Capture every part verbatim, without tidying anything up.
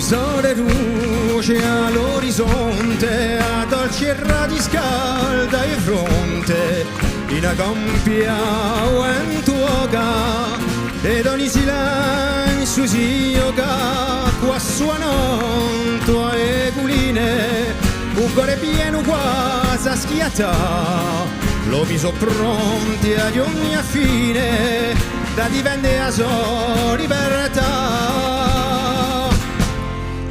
Sole luce à l'orizonte, a dolce aria ti scalda e fronte, in a campia u ventu voca, ed ogni silenziu si ghjoca quassù annantu à e culine, u core pienu quasi à schiattà, l'omi sò pronti à ogni fine, da difende a so libertà.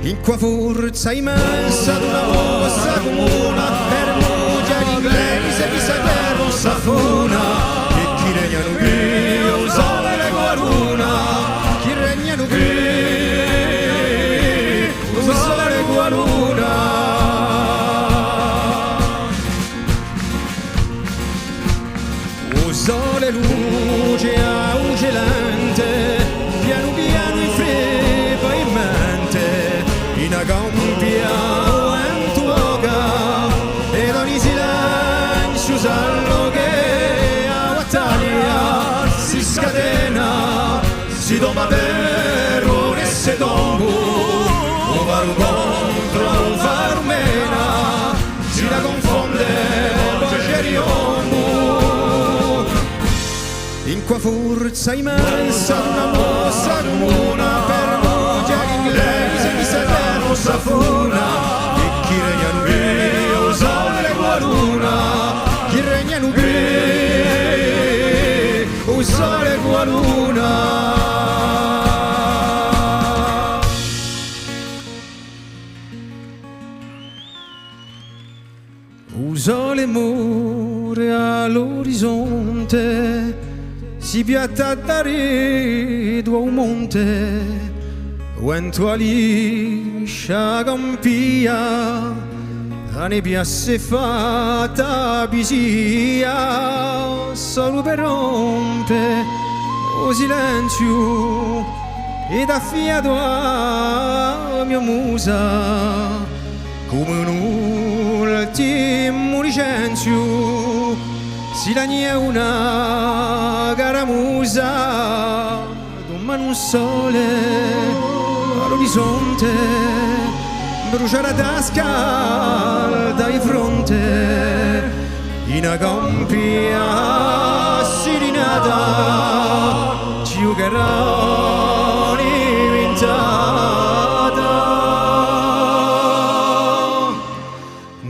Incù a forza immensa d'una mossa cumuna, per mughjari l'inglese chì sta terra ùn s'affuna, è chì regnanu quì u sole è a luna, chì regnanu quì u sole è a luna. U sole luce à u cilente, pianu pianu i freppa in mente, in a campia u ventu voca, ed ogni silenziu s'alloca, a battaglia si scatena, si doma per ore è si tombu, u faru contr'à u faru mena, si la confonde voce di ombu. Incù a forza immensa d'una mossa cumuna, per mughjari l'inglese chì sta terra ùn s'affuna, è chì regnanu quì u sole è a luna, chì regnanu quì u sole è a luna. U sole more à l'orizonte, si piatta daretu à u monte, u ventu alliscia a campia, a nebbia s'hè fatta pisia, solu per rompe u silenziu è dà fiatu à a mo musa, cum'è un ultimu licenziu, si lagna una caramusa. Dumane un sole à l'orizonte, brusgia a tasca da fronte, in a campia assillinata, ci ghjucherà un'inventata.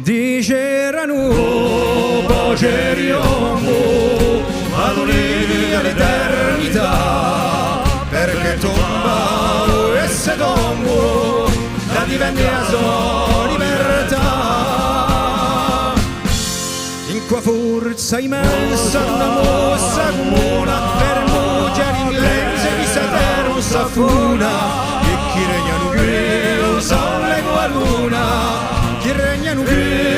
Diceranu voce d'omu, ma l'unità è l'eternità, perchè tomba è si tombu, da difende a so libertà. Incù a forza immensa d'una mossa cumuna, per mughjari l'inglese chì sta terra ùn s'affuna, è chì regnanu quì u sole è a luna, chì regnanu quì